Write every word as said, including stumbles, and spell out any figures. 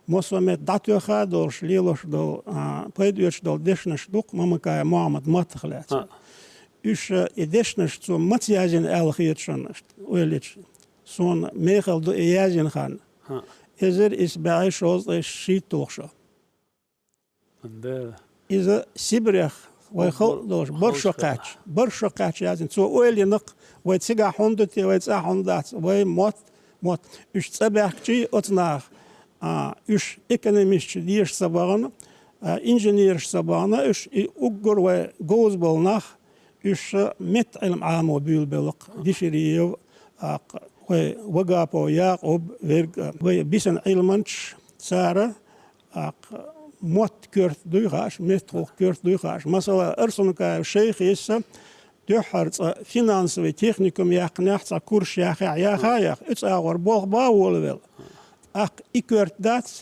Массо а метта дӀатоьхха долуш, лелош долу, а, пайда оьцуш долу дешнаш ду-кх Мамакаев Мохьмадан маттах лаьцна. Уьш, а, и дешнаш цо маца яздина аьлла хета шуна, ойла йича. Суна мехала ду и яздина хан. Эзар исс бӀе шовзткъе шийтталгӀа шо. Иза Сибрех вай халкъ долуш, барх шо кхаьчча, барх шо кхаьчча яздина. Цо ойла йина-кх, вай цигахь хӀунда ду те, вай цӀахь хӀунда дац, вай мотт, мотт. Уьш цӀа баьхкича оцу наха, а, уьш экономисташ деша ца бахана, а, инженераш ца бахана, уьш и уггар вай говза болу нах, уьш метта Ӏилма Ӏамо буьйлабелла-кх, Дишириев, а, вай Вагапов Якъуб, верг, а, вай бисина Ӏилманчаш, цара, а, мотт коьрта дуй хууш, меттахо коьрта дуй хууш. Масала, Арсункаев Шайхис дуьххьара цкъа финансовый техникум яьккхинехь, цкъа курс яьхехь, яха а яьхна, оцу агӀор болх бан а волавелла. ТӀаккха и коьрта дац,